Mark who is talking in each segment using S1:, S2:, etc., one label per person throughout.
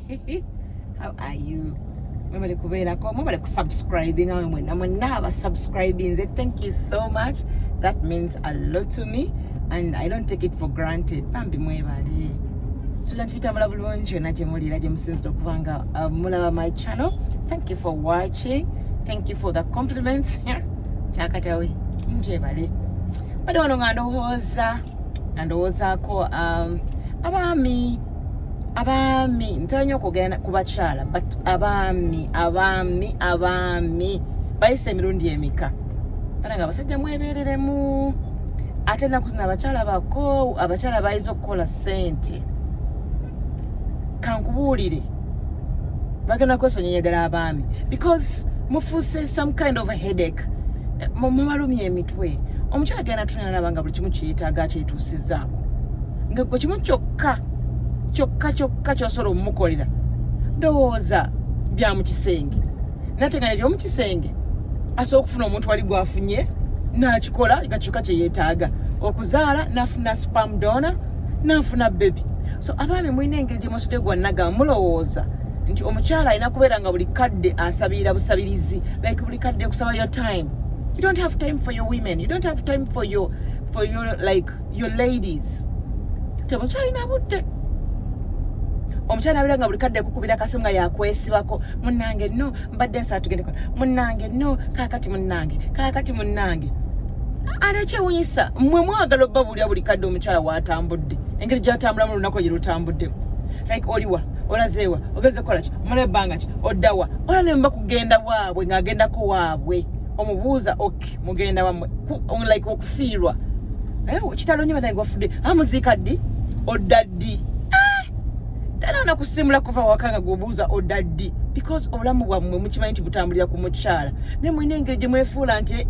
S1: How are you? Mwebale kubeerako, mwebale kusubscribinga mwenna mwenna abasubscribinze. Thank you so much. That means a lot to me and I don't take it for granted. Bambi mwebale. Suubira nti bitambula bulungi yonna gye muliira gye musinzira okuba nga mulaba my channel. Thank you for watching. Thank you for the compliments. Kyakatawe njebale. Badde wano nga ndowooza nga ndowoozaako abaami abaami ntera nnyo okwogera ku bakyala, but abaami abaami abaami bayise emirundi emika bana nga abasajja mwebereremu. Ate ennaku zino abakyala bako abakyala bayize okukola ssente, kankubuulire, bagenda kwesonyiwa ddala abaami because mufuuse some kind of a headache. Mubalumya emitwe. Omukyala agenda tunalaba nalaba nga buli kimu kyeyetaaga kyetuusizaako, nga gwe kimu kyokka kyokka kyokka kyosobola omumukolera ndowooza bya mu kisenge, nate nga nebyomu kisenge asobola okufuna omuntu wali gwafunye n'akikola nga kyokka kyeyeetaaga okuzaala, n'afuna sperm donor, n'afuna baby. So abaami mulina engeri gye musudde gwannaga, mulowooza nti omukyala alina kubeera nga buli kadde asabirira busabirizi, like buli kadde kusaba your time. You don't have time for your women. You don't have time for your like your ladies. Temukyalina budde. Omukyala abeera nga buli kadde kukubira kasimu nga yakwesibako, "Munnange, no mbadde nsaba tugendeko, munnange, no kaakati, munnange, kaakati, munnange." Ate kyewunyisa, mmwe mwagala obba bulya buli kadde omukyala waatambudde, engeri gyatambulamu olunaku gye lutambuddemu, like oliwa, olazeewa, ogeze kukola ki, omala ebbanga ki, oddawa, ola ne muba kugenda waabwe ng'agendako waabwe, omubuuza, "Ok, mugenda wammwe?" Like okufiirwa. Eh, kitalo nnyo banange, wafudde, amuziika ddi, odda ddi? Tanaona kusimula kuva waka nga gwobuuza odda ddi, because obulamu bwammwe mukimanyi nti butambulira ku mukyala. Naye mulina engeri gye mwefuula nti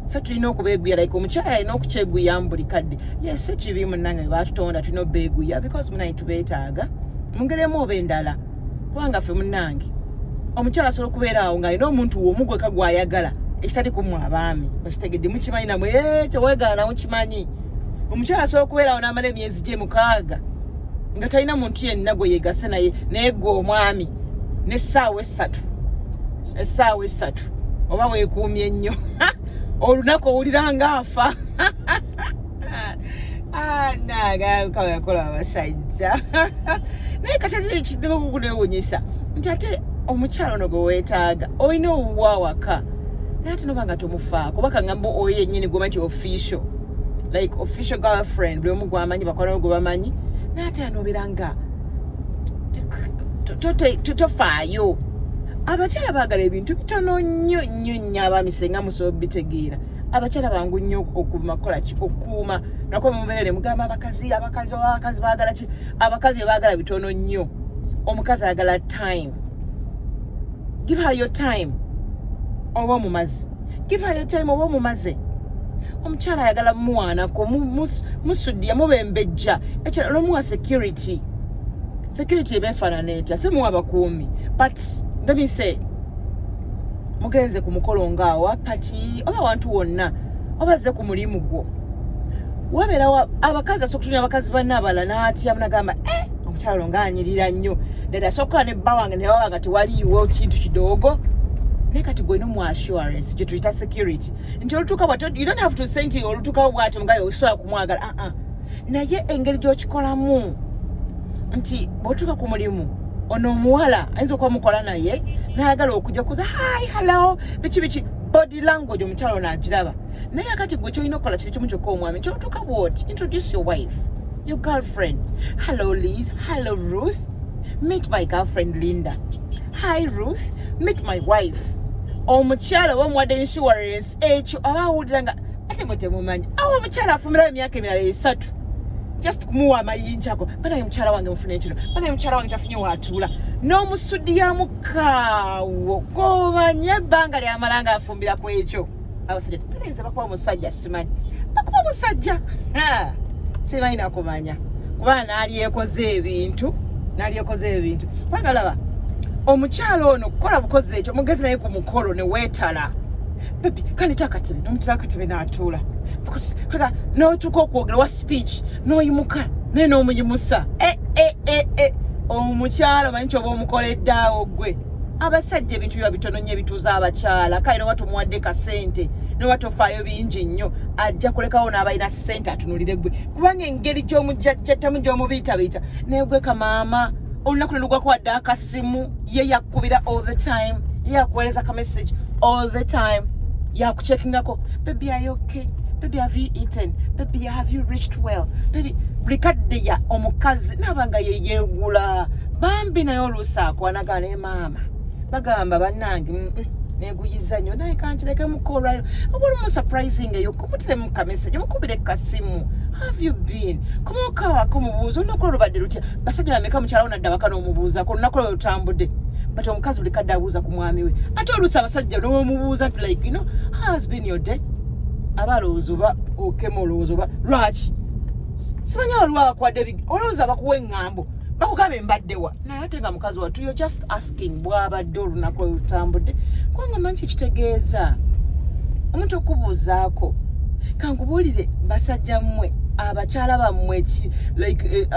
S1: ffe tulina okubeeguya, like omukyala alina okukyeguyamu buli kadde. Yes, kibi munnange, bwe batutonda tulina obeeguya because munange tubeetaaga mu ngeri emu oba endala, kubanga ffe munnange omukyala asobola okubeera awo ng'alina omuntu womugweka gw'ayagala ekitali kummwe abaami. Okitegedde? Mukimanyi namwe. Eh, teweegaana, mukimanyi. Omukyala asobola okubeera awo n'amala emyezi gye 6 nga talina muntu yenna gwe yeegase naye, naye gwe omwami n'essaawa 3, essaawa 3 oba weekuumye nnyo, olunaku owulira ng'afa. Naga yakola abasajja. Naye kati ate ekiddeko kukunewunyisa nti ate omukyala ono gwe weetaaga olina owuwa awaka, naye ate noba nga tomufaako, oba kaŋŋamba oyo yennyini gwoma nti official, like official girlfriend, buli omu gwamanyi, bakwano gwe bamanyi, naye ate anobeera nga tofaayo. Abakyala baagala ebintu bitono nnyo nnyo nnyo. Abaami senga musobola bitegeera, abakyala bangu nnyo okuuma, kukola ki, okuuma nako mubeere ne mugamba abakazi, abakazi, oba abakazi baagala ki? Abakazi baagala bitono nnyo. Omukazi ayagala time. Give her your time oba omumaze. Give her your time oba omumaze. Omukyala ayagala muwaanako, musudya, mubembejja. Ekirala nomuwa security. Security eba efaanana etya? Si muwa bakuumi, but let me say, mugenze ku mukolo ngaawo party oba awantu wonna, oba azze ku mulimu gwo, wabeerawo abakazi, asobola okutunya abakazi banne abalala n'atya, nagamba, "Eh, omukyalo ng'anyirira nnyo ddala, asobola kukola ne bba wange ne baba nga tewaliiwo kintu kidoogo." Naye kati gwe nomu assurance gye tuyita security nti olutuuka bwati, you don't have to say nti olutuukawo bwati omugaye osobola kumwagala. Aa, naye engeri gy'okikolamu nti bw'otuuka ku mulimu, ono omuwala ayinza okuba mukola naye nayagala okujja kuza, "Hi, hello," biki biki, body language omukyala ono agiraba. Naye akati gwe kyolina okukola kiri kimu kyokka, omwami, nti olutuuka bwoti, introduce your wife, your girlfriend. "Hello Liz, hello Ruth, meet my girlfriend Linda. Hi Ruth, meet my wife." Omukyala oba omuwadde insurance, ekyo aba awulira nga ate mwe temumanyi awo omukyala afumirawo emyaka emirala 3 just kumuwa amayinja ago. "Banaye mukyala wange mufune kino, banaye mukyala wange tafunye watuula," n'omusudiyamu gomanye ebbanga lyamala nga afumbira ku ekyo. Abasajja tebayinza bakuba musajja, simanyi bakuba musajja. Ha, simanyi nakumanya kubanga nalyekoze ebintu, nalyekoze ebintu, kubanga laba omukyala ono kukola bukozi ekyo, mugezi naye ku mukolo ne weetala, "Baby, kanita akatebe," nomutera akatebe n'atuula, kaka n'otuuka okwogera wa speech n'oyimuka naye n'omuyimusa. E, e, e, e. Omukyala omanyi kyoba omukoledde awo gwe. Abasajja ebintu biba bitono nnyo ebituuza abakyala. Kale noba tomuwadde kasente, noba tofaayo bingi nnyo, ajja kulekawo n'abalina ssente atunulire gwe, kubanga engeri gy'omujjajjattamu, gy'omubiitabiita, naye gwe kamaama olunaku ne lugwako wadde akasimu, ye yakubira all the time, ye yakuweereza ka message all the time, yakucheckingako, "Baby, are you okay? Baby, have you eaten? Baby, have you reached well, baby?" Buli kadde ya omukazi naaba nga yeyeegula bambi, naye oluusi akwanagana ne maama bagamba, "Bannange, neguyiza nnyo, naye kankirekemuko olwaliro." Oba olumu surprising eyo, kumutiremu kamessage, mukubire kasimu, "Have you been?" Kumukaawako, mubuuza olunaku lwo lubadde lutya. Basajja bameka mukyala wo nadda waka n'omubuuzako olunaku lwe lutambudde? But omukazi buli kadde abuuza ku mwami we. Ate oluusi abasajja nomubuuza nti, like, "How has been your day?" aba alowooza oba okema, olowooza oba lwaki simanya waliwo akwadde, olowooza bakuwa eŋŋambo, bakugamba embaddewa, naye ate nga mukazi wattu you're just asking bw'abadde olunaku lwe lutambudde, kubanga manyi kikitegeeza omuntu okubuuzaako. Kankubuulire, basajja mmwe, abakyala bammwe ki, like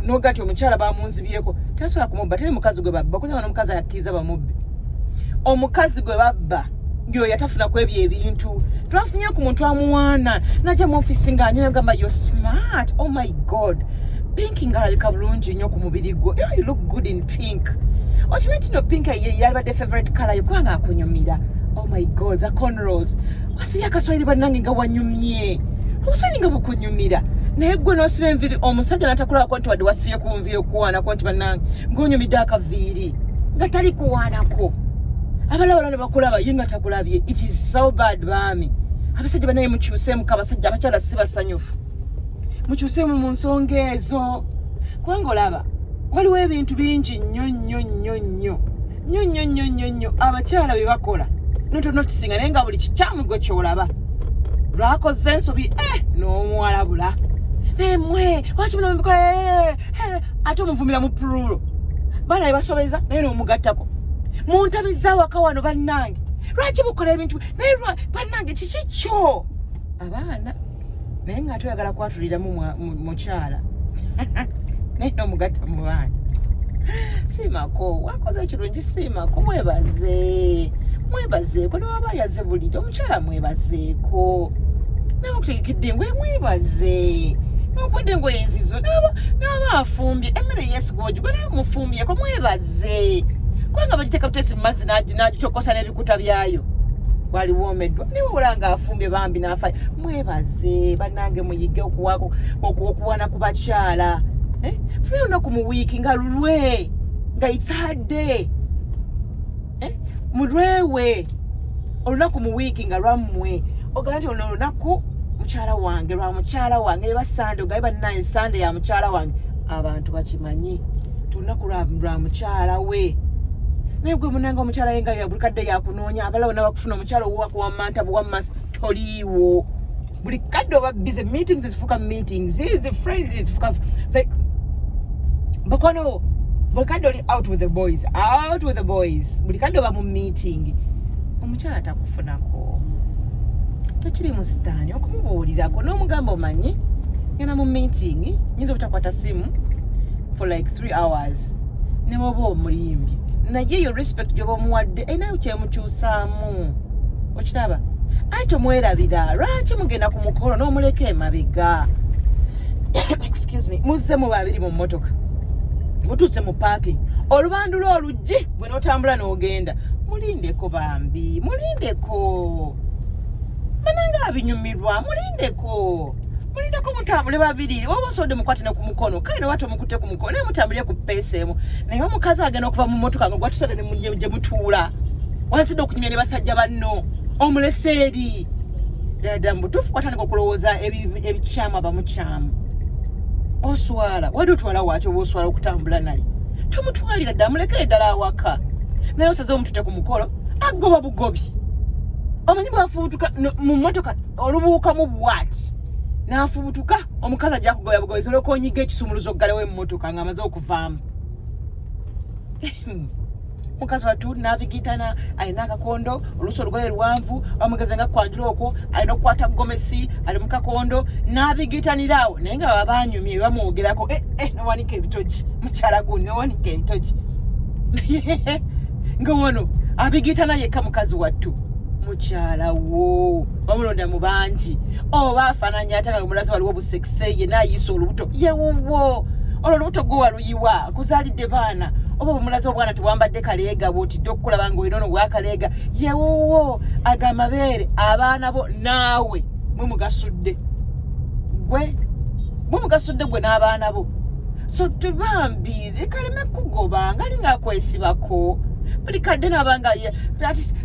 S1: noga nti omukyala bamunzibyeko, tasobola kumubba. Teri mukazi gwe babba, kubanga n'omukazi akkiriza bamubbe. Omukazi gwe babba yoyo yatafuna ku ebyo ebintu. Twafunye ku muntu amuwaana, najja mu ofisi ng'anywa, gamba, "You're smart. Oh my God, pink ng'alabika bulungi nnyo ku mubiri gwo. Yeah, you look good in pink. Okimanyi nti no pink yalibadde favorite color yo, kubanga akunyumira. Oh my God, the cornrows, wasibye akaswayiri, bannange nga wanyumye, obuswayiri nga bukunyumira." Naye gwe n'osiba enviiri, omusajja n'atakulabako nti wadde wasibye ku nviiri, okuwaanako nti, "Bannange, ng'onyumidde akaviiri," nga tali kuwaanako. Abalaba ne bakulaba, ye nga takulabye. It is so bad. Baami, abasajja banaye, mukyuseemuko. Abasajja, abakyala si basanyufu, mukyuseemu mu nsonga ezo, kubanga olaba waliwo ebintu bingi nnyo nnyo nnyo nnyo nnyo nnyo nnyo nnyo nnyo abakyala bye bakola notonotisinga, naye nga buli kikyamu gwe kyolaba lwakoze ensobi, n'omuwalabula, emwe lwaki muno mubikola? Ate omuvumira mu plural, baana bebasobeza, naye n'omugattako muntabiza awaka wano. Bannange, lwaki mukola ebintu? Naye bannange, kiki kyo abaana? Naye nga toyagala kwatuliramu mukyala, naye n'omugatta mu baana. Siimako, wakoze ekirungi, siimako, mwebaze, mwebazeeko. Newaba yaze buliri, omukyala mwebazeeko. Nawe okutegekedde engoye, mwebaze. Nokwadde engoye ezizo, naba afumbye emmere yesigojugwe, naye mufumbyeko, mwebaze, kubanga bagiteeka butesi mu mazzi n'agitokosa n'ebikuta byayo, waliwoomeddwa. Naye wabula nga afumbye bambi n'afayo, mwebaze. Bannange, muyige okuwaana ku bakyala. Eh? Funa olunaku mu wiiki nga lulwe, nga it's her day. Eh? Mulwewe olunaku mu wiiki nga lwammwe, ogamba nti ono olunaku mukyala wange, lwa mukyala wange. Eba Sande, ogabe, "Bannaye, Sande ya mukyala wange." Abantu bakimanyi ti olunaku lwa mukyala we. Naye gwe munange, omukyala ye nga buli kadde yakunoonya, abalala bonna bakufuna, omukyala owakuwamanta buwammasi, toliiwo. Buli kadde oba busy, meetings ezifuuka meetings, izi friends ezifuuka like bakwano, buli kadde oli out with the boys, out with the boys, buli kadde oba mu meeting, omukyala takufunako. Tekiri mu sitaani okumubuulirako n'omugamba, "Omanyi ngenda mu meeting, nyinza obutakwata simu for like 3 hours." Ne bwoba omulimbye, naye eyo respect gyoba omuwadde erinayo kyemukyusaamu. Okiraba? Aye tomwerabira. Lwaki mugenda ku mukolo n'omuleka emabega? Excuse me. Muzze mu babiri mu mmotoka, mutuuse mu parking, olubandula oluggi, gwe n'otambula n'ogenda. Mulindeko bambi, mulindeko banange, abinyumirwa, mulindeko, mulindeko, mutambule babiri. Woba osobodde, mukwate ne ku mukono. Kale noba tomukutte ku mukono, naye mutambulire ku pace emu. Naye omukazi agenda okuva mu mmotoka nga gwatusodde ne gye mutuula wansidde okunyumya ne basajja banno, omulese eri. Ddala mu butuufu watandika okulowooza ebikyamu, abamukyamu. Oswala, wadde otwala waaki? Oba oswala okutambula naye, tomutwalira ddala, mulekere ddala awaka. Naye osaze omutute ku mukolo, agoba bugobi. Omanyi bwafubutuka mu mmotoka, olubuukamu bwati n'afubutuka, omukazi ajja kugoya bugobi. Soleka onyiga ekisumuluzo oggalewo emmotoka ng'amaze okuvaamu. Mukazi wattu nabigitana, alina akakondo, oluusi olugoye luwanvu, bamugeze nga kwanjula okwo alina okukwata gomesi, ali mu kakondo nabigitaniraawo, naye nga babanyumye bamwogerako, eh, eh, nowanika ebitogi mukyala gundi, nowanika ebitogi nga wano abigitana yekka. Mukazi wattu mukyala wo bamulonda mu bangi, oba afaananya ate nga mulazi waliwo obusekise, yenna ayiisa olubuto yewuwo, olwo olubuto gwe waluyiwa, kuzaalidde baana, oba bwemulaze obwana tebwambadde kaleega, bwotidde okukulaba nga olina ono bwakaleega yewuwo, ago amabeere abaana bo naawe mwe mugasudde, gwe mwe mugasudde, gwe n'abaana bo. So tubambi lekaleme kugoba nga linga akwesibako buli kadde nabanga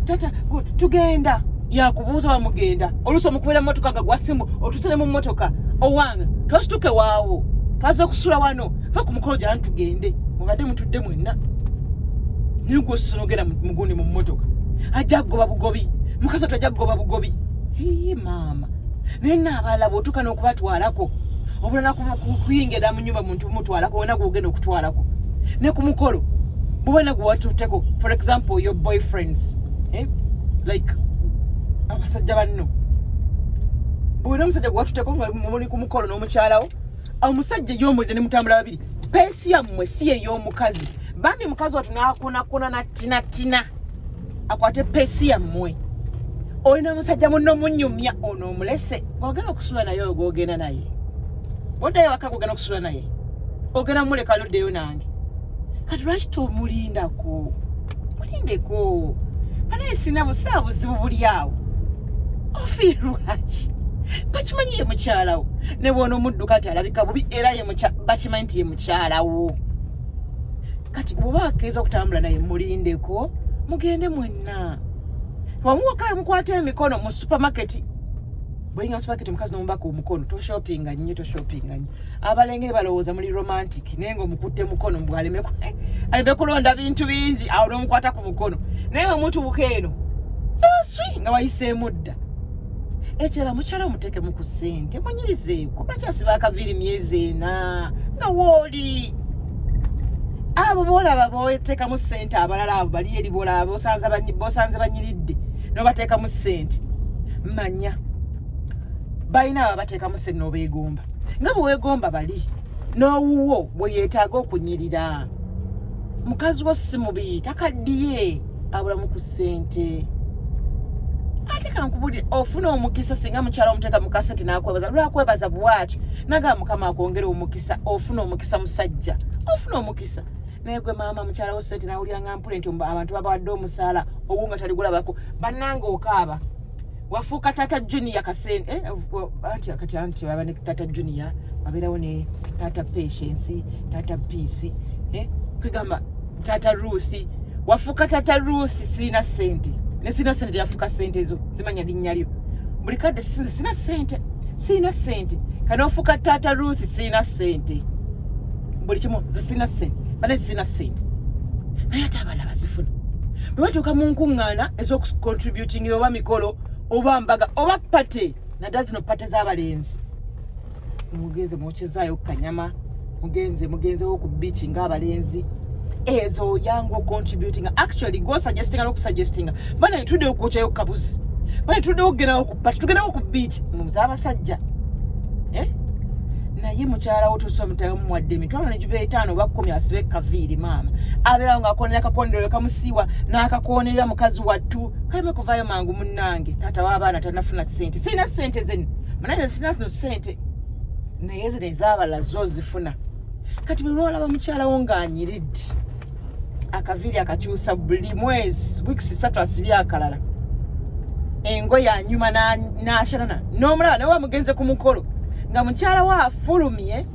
S1: tata tugenda, yakubuuza bamugenda, oluusi omukubira mumotoka nga gwasimu otusere mu mmotoka, owange twasituke waawo, twaze kusula wano, va ku mukolo gyani tugende, mubadde mutudde mwenna, naye gwosuse nogenda mugundi mu mmotoka, ajja kugoba bugobi, mukazi watu ajja kugoba bugobi. Hiyi maama, naye naabalala bwotuuka n'okubatwalako obulala kuyingira mu nyumba muntu mutwalako wena gwogenda okutwalako ne ku mukolo bubena gwewatutteko, for example your boyfriends, eh? Like abasajja banno, bwena omusajja gwewatutteko nga muli ku mukolo n'omukyalawo, omusajja yomulide ne mutambula babiri, pace yammwe si ey'omukazi. Bambi mukazi watu n'akunakuna natinatina akwate pace yammwe. Olina omusajja munno munyumya, ono omulese ogenda okusula naye, oyo gwogenda naye oddayo waka, gwogenda okusula naye ogenda muleka luddeyo nange. Kati lwaki tomulindako? Mulindeko banaye, sina busaa buzibu buli awo, ofiirwaki? Bakimanyi ye mukyalawo, ne bwona omudduka nti alabika bubi, era bakimanyi nti ye mukyalawo. Kati bwoba akkiriza okutambula naye, mulindeko mugende mwenna wamuwaka, mukwate emikono mu supermarket. Bweyinga mu supermarket, omukazi nomubaka omukono, toshoppinga nnyo, toshoppinga nnyo. Abalenge balowooza muli romantic, naye nga omukutte mukono mbw aleme kulonda bintu bingi, awo nomukwata ku mukono, naye wemutuuka eno swi nga wayiseemu dda. Ekirala, mukyala omuteekemu ku ssente, munyirizeeko. Lwaki asiba akaviiri myezi 4 nga wooli? Abo boolaba boteekamu ssente, abalala abo bali eri boolaba bosanze banyiridde nobateekamu ssente, manya balina abo bateekamu ssente n'obeegomba nga bwe weegomba bali n'owuwo bwe yeetaaga okunyirira. Mukazi wo si mubi, takaddiye, abulamu ku ssente. Ate kankubulire, ofuna omukisa singa mukyala omuteeka mu kasente n'akwebaza. Lwakwebaza bwatyo nagamba Mukama akwongere omukisa, ofuna omukisa musajja, ofuna omukisa. Naye gwe maama, mukyala wo sente nawulira nga mpule nti abantu babawadde omusaala ogwo nga taligulabako, bannange okaaba, wafuuka tata Junior kasente, eh, anti kati anti baba ne tata Junior, babeerawo ne tata Patience, tata Peace, eh, kwegamba tata Ruth, wafuuka tata Ruth. Sirina sente ne sirina sente, yafuuka sente ezo zimanya linnya lyo buli kadde, sina sente, sirina sente. Kati ofuuka tata Ruth, sirina sente, buli kimu zisina sente, bane sirina sente. Naye ate abalala bazifuna bwe batuuka mu nkuŋŋaana ez'okucontributing, oba mikolo oba mbaga oba party, naddala zino party z'abalenzi, mugenze mwokyezaayo kanyama, mugenze mugenzewo ku beach ng'abalenzi, ezo yangu contributing. Actually go suggestinga n'okusuggestinga, bana tuddeyo okwokyayo kabuzi, bana tuddeyo okugendawo ku party, tugendawo ku beach muzaabasajja, eh? Naye mukyala wo tosomutemuwadde 50,000 oba 10 asibe kaviiri, maama abeerawo ng'akonera akakondero kamusiiwa n'akakonerera. Mukazi wattu kaleme kuvaayo mangu. Munnange taata w'abaana tanafuna ssente, sirina ssente zino, munange sirina zino ssente, naye zino ez'abalala zo zifuna. Kati bwe lwolaba mukyala wo ng'anyiridde akaviiri akakyusa buli mwezi, wiiki 3 asibye akalala, engoye anyuma n'ashanana, n'omulaba nawe wamugenze ku mukolo nga mukyala we afulumye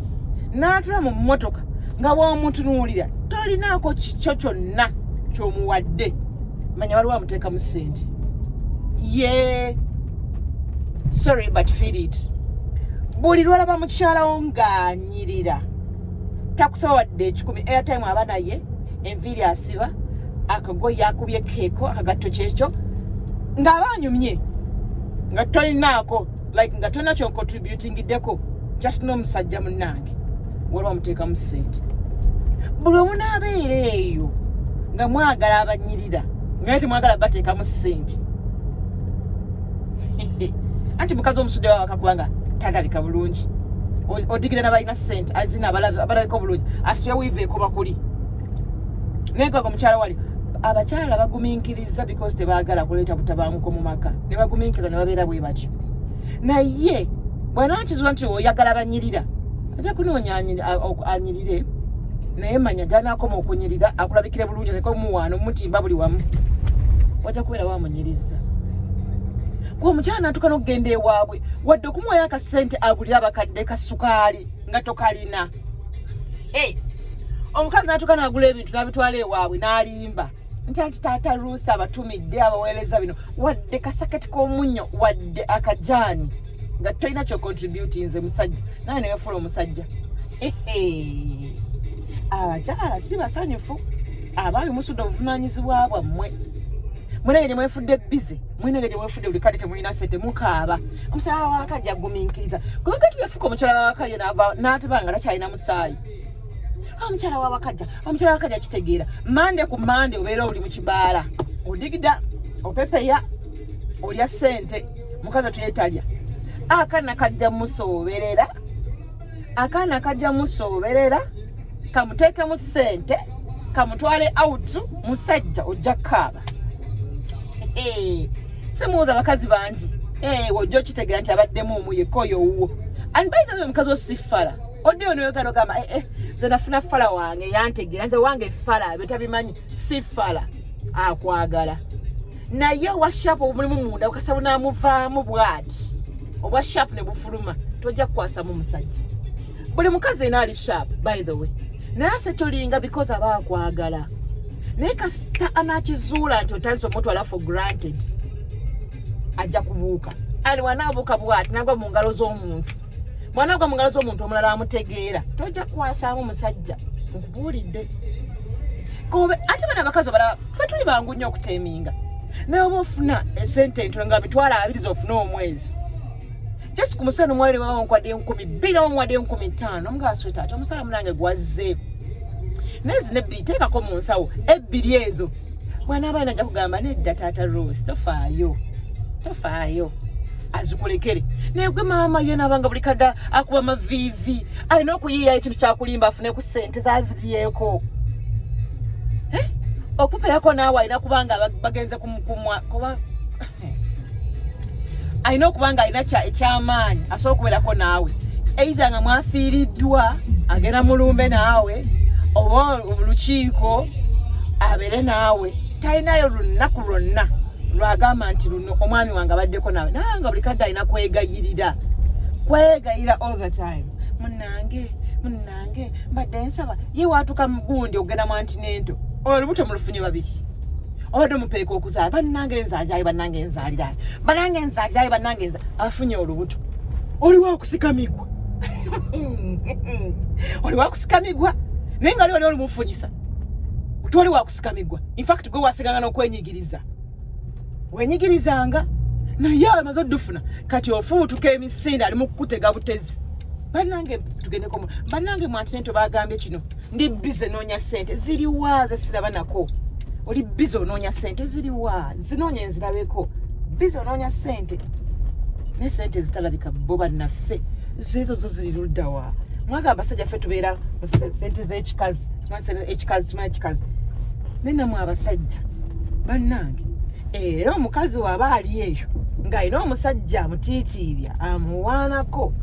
S1: n'atula mu mmotoka, nga bw'omutunuulira tolinaako kikyo kyonna ky'omuwadde, manya waliwo amuteekamu ssente. Ye sorry but feel it. Buli lwalaba mukyalawo ng'anyirira, takusaba wadde 100, airtime aba naye, enviiri asiba, akagoye akubye keeko, akagatto kyekyo, ng'aba anyumye nga tolinaako, like nga tolina kyoncontributingiddeko, just n'omusajja munnange waliwo amuteekamu ssente. Buli omunaabeera eyo Nga mwagala abanyirira, naye temwagala bateekamu ssente. Anti mukazi omusudde wawaka kubanga talabika bulungi. Odigira nabalina ssente azina abalabika obulungi, asibye weave ekoba kuli. Naye gaga omukyala wali abakyala bagumiikiriza because tebaagala kuleeta butabanguko mu maka, ne bagumiikiriza ne babeera bwe batyo. Naye bw'anaakizuula nti oyagala banyirira, ajja kunoonya anyirire. Naye manya gyanaakoma okunyirira akulabikire bulungi, aleke omuwaana omutimba buli wamu, wajja kubeera wamunyiriza. Gwe omukyala natuuka n'okugenda ewaabwe, wadde okumuwayo akasente agulire abakadde kasukaali nga tokalina. Omukazi natuuka n'agula ebintu n'abitwala ewaabwe n'alimba nti anti taata Ruth abatumidde, abaweereza bino, wadde kasaketi k'omunnyo, wadde akajaani, nga tolina kyocontribute. Nze musajja naye newefuula omusajja. Abakyala si basanyufu. Abaami, musudde obuvunaanyizibwa bwammwe. Mwenege gye mwefudde busy, mwenege gye mwefudde buli kati temulina sente, mukaaba. Omukyala waka ajja gumiikiriza, kubanga tuyefuka omukyala waka ye n'ataba nga takyalina musaayi. Omukyala wawakajja, omukyala wakajja kitegeera mande ku mande obeera oli mu kibaala, odigida, opepeya, olya ssente. Mukazi tuyetalya. Akaana kajja musooberera, akaana kajja musooberera, kamuteekemu ssente, kamutwale out. Musajja ojja kukaaba. Simuwuza abakazi bangi ojja okitegeera nti abaddemu omu yekka oyo owuwo. And by the way, omukazi wo si fala. Oddeyo noyogera ogamba, "Eh, eh, nze nafuna fala wange yantegeera, nze wange fala betabimanyi." Si fala, akwagala, naye owa sharp omulimu munda okasaba namuvaamu bwati, obwa sharp ne bufuluma, tojja kukwasamu musajja. Buli mukazi ena ali sharp, by the way, naye ase tolinga because aba akwagala. Naye kasita anakizuula nti otandise omutwala for granted, ajja kubuuka. And wanaabuuka bwati nagwa mu ngalo z'omuntu, bwanagwa mu ngalo z'omuntu omulala amutegeera, tojja kukwasaamu musajja, nkubuulidde. Kobe ate bano abakazi obalaba, ffe tuli bangu nnyo okuteminga. Naye oba ofuna esente entono nga 200,000 zofuna omwezi, just ku musana omwali baba onkwadde 2000, omuwadde 5000, omugaa, "Sweetheart, omusala munange gwazze, naye zino ebbiri teekako mu nsawo." Ebbiri ezo bwanaaba alina ajja kugamba, "Nedda taata Ruth, tofaayo, tofaayo," azikulekere. Naye gwe maama ye naabanga buli kadde akuba maviivi, alina okuyiiya ekintu kyakulimba afune ku ssente zaziryeko. Eh? Okupeerako naawe alina kubanga bagenze kumwa kuba alina okuba nga alina ekyamaanyi asobola okubeerako naawe, either nga mwafiiriddwa agenda mulumbe naawe, oba olukiiko abeere naawe. Talinayo lunaku lwonna lwagamba nti luno omwami wange abaddeko naawe, naye nga buli kadde alina kwegayirira, kwegayira all the time. "Munange, munange, mbadde nsaba." Ye watuuka mugundi okugenda mu antenatal, olubuto mulufunye babiri, obadde omupeeka okuzaala, "Bannange nzaalirayo, bannange nzaalirayo, bannange nzaalirayo, bannange nza." Afunye olubuto, oli wakusikamigwa, oli wakusikamigwa. Naye nga oli olumufunyisa, toli wakusikamigwa. Infact gwe wasiganga n'okwenyigiriza, wenyigirizanga, naye amaze oddufuna kati ofuutuka emisinde, ali mu kukutega butezi. "Bannange tugendeko, bannange mu antenatal bagambye kino, ndi busy noonya ssente." Ziriwa ze siraba nako? Oli busy onoonya ssente, ziriwa? Zinoonya enzirabeko. Busy onoonya ssente, naye ssente zitalabika. Bo bannaffe zeezo zo ziri luddawa? Mwaga abasajja ffe tubeera mu ssente z'ekikazi, ekikazi simanyi ekikazi. Naye namwe abasajja bannange, era omukazi waba ali eyo ng'alina omusajja amutiitiibya, amuwaanako,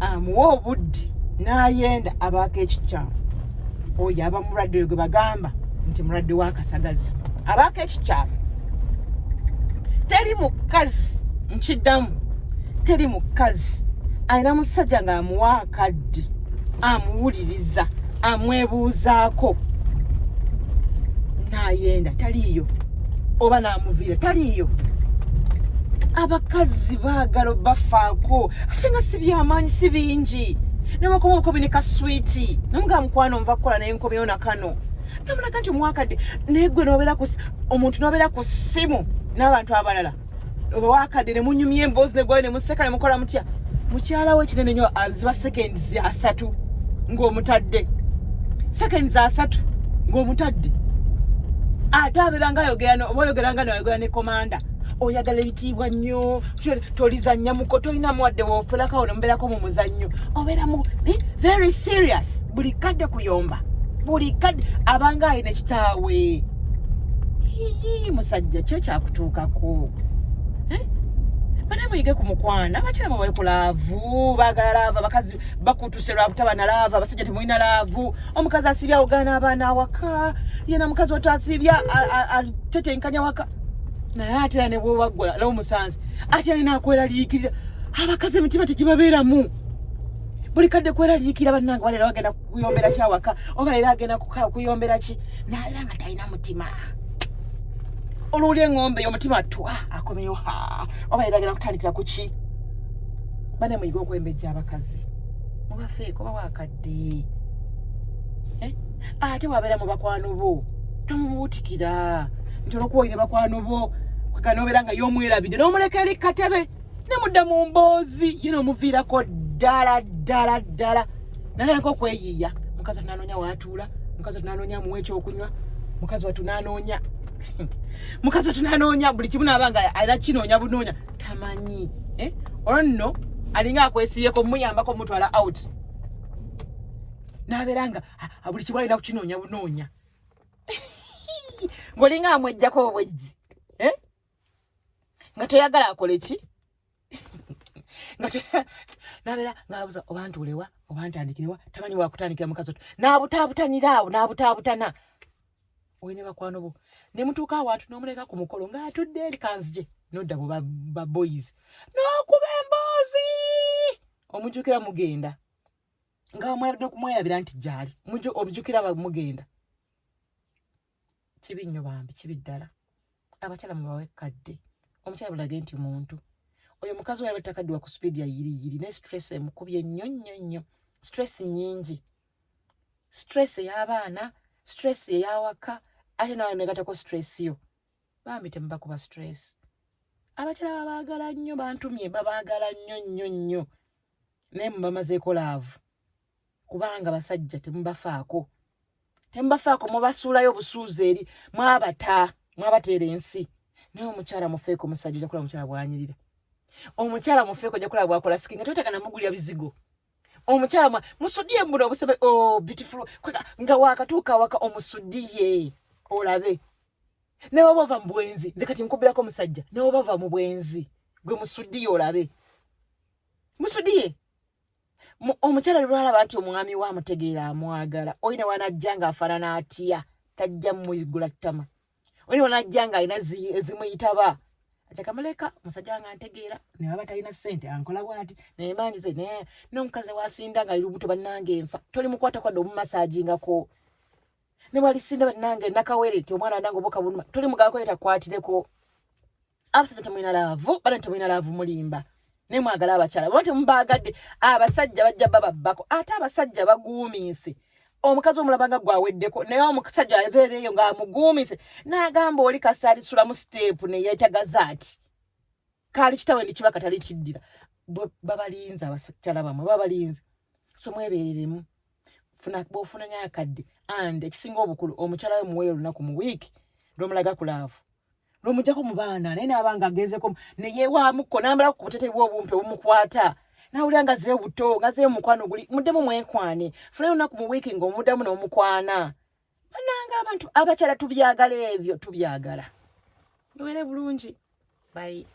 S1: amuwa obudde n'ayenda, abaako ekikyamu. Oyo aba mulwadde, oyo gwe bagamba nti mulwadde w'akasagazi, abaako ekikyamu. Teri mukazi, nkiddamu, teri mukazi alina musajja ng'amuwa akadde, amuwuliriza, amwebuuzaako n'ayenda, taliiyo, oba n'amuviira, taliiyo. Abakazi baagala bafaako, ate nga si byamaanyi, si bingi. Newakoma obukobi ne kaswiti, namugaa, "Mukwano, nva kukola naye nkomyewo na kano," namulaga nti omwakadde. Naye gwe nobeera ku omuntu nobeera ku ssimu n'abantu abalala, oba wakadde ne munyumya emboozi negwayo ne museka ne mukola mutya. Mukyala we ekinene nnyo aziba seconds 30 ng'omutadde, seconds 30 ng'omutadde. Ate abeera nga ayogera, oba oyogera nga noyogera ne komanda. Oyagala ebitiibwa nnyo, tolizannya muko, tolinamu wadde wofelako nomubeerako mu muzannyo, obeera mu very serious, buli kadde kuyomba, buli kadde abanga alina kitaawe. Yiyi, musajja, kyo kyakutuukako, eh? Bana muyige ku mukwana. Abakyala mwe ku love, baagala love. Abakazi bakutuse lwa butaba na love. Abasajja temulina love. Omukazi asibya ogaana abaana awaka, yena mukazi watu asibya atetenkanya waka, naye ate era ne bwobaggula lawo musanze ate era nakweraliikirira. Abakazi emitima tegibabeeramu, buli kadde kweraliikira. Bannange, baleera bagenda kuyombera kyawaka, oba leero agenda kuyombera ki, naye nga talina mutima. Olwuli eŋŋombe y'omutima twa akomeyo, ha, oba leero agenda kutandikira ku ki? Bane muyiga okwembejja abakazi, mubafeeko, bawakadde, eh? Ate wabeera mu bakwano bo, tomubuutikira nti olwokuba olina bakwano bo kweganobeera nga y'omwerabidde n'omuleka eri katebe ne mudda mu mboozi ye n'omuviirako ddala ddala ddala, natandika okweyiiya. Mukazi watu nanoonya waatuula, mukazi watu nanoonya amuwa ekyokunywa, mukazi watu nanoonya, mukazi watu nanoonya buli kimu, naaba nga alina kinoonya bunoonya tamanyi, eh? Olwo nno alinga akwesibyeko, muyambako mutwala out, nabeera nga buli kimu alina kukinoonya bunoonya, ng'olinga amwejjako obwejji, eh? Nga toyagala akole ki, nga nabeera ngaabuza oba ntuulewa oba ntandikirewa, tamanyi wakutandikira. Mukazi otu n'abutaabutanira awo, n'abutaabutana olina bakwano bo, ne mutuuka awantu n'omuleka ku mukolo ng'atudde eri, kanzije nodda mu ba boys n'okuba emboozi, omujjukira mugenda nga nokumwerabira nti gyali, omujjukira mugenda. Kibi nnyo bambi, kibi ddala. Abakyala mubawe kadde, omukyala bulage nti muntu. Oyo mukazi we takaddiwa ku speed ya yiriyiri, ne stress emukubye nnyo nnyo nnyo, stress nnyingi, stress ey'abaana, stress ey'awaka, ate nawe negatako stress yo. Bambi temubakuba stress. Abakyala babaagala nnyo, bantumye, babaagala nnyo nnyo nnyo, naye mubamazeeko love, kubanga basajja temubafaako, temubafaako, mubasuulayo obusuuzi eri, mwabata, mwabateera ensi. Naye omukyala mufeeko, omusajja ojja kulaba omukyala bwanyirira, omukyala mufeeko, ojja kulaba bwakola skin, nga toyetaaga namugulira bizigo. Omukyala musudiye mbuno obusebe, oh beautiful, nga wakatuuka awaka omusudiye olabe. Naye oba ova mu bwenzi, nze kati nkubirako omusajja, naye oba ova mu bwenzi, gwe musudiye olabe, musudiye. Omukyala lwalaba nti omwami we amutegeera, amwagala, olina wanajja ng'afaanana atya, tajja muyigula ttama. Olina wanajja ng'alina ezimuyitaba, atekamuleka omusajja nga ntegeera, naye aba talina ssente ankola bwati, naye mangize naye n'omukazi wasinda nga ali lubuto, bannange enfa, toli mukwata kwadde omumasaajingako, ne bwalisinda, bannange nakawere nti omwana nange obuka buluma, toli mugambako yetakwatireko. Abasajja temulina love, bana temulina love, mulimba, naye mwagala abakyala bo temubaagadde. Abasajja bajja bababbako, ate abasajja baguumiise. Omukazi omulaba nga gwaweddeko, naye omusajja abeereeyo ng'amuguumise, n'agamba oli kasaalisulamu step neyeetagaza ati kaali kitawe ndikiba katali kiddira. Babalinze abakyala bamwe, babalinze, so mwebereremu. Funa bw'ofunanya akadde, and ekisinga obukulu, omukyala we muweeyo olunaku mu wiiki lwomulaga ku love, lwomujjako mu baana, naye naaba nga agenzeko neyewaamukko, n'amalako ku butete bwe obumpi obumukwata, nawulira nga zeeyo buto, nga zeeyo mukwano guli, muddemu mwekwane. Funayo olunaku mu wiiki ng'omuddamu n'omukwana. Banange abantu abakyala tubyagala ebyo, tubyagala. Mubeere bulungi, bye.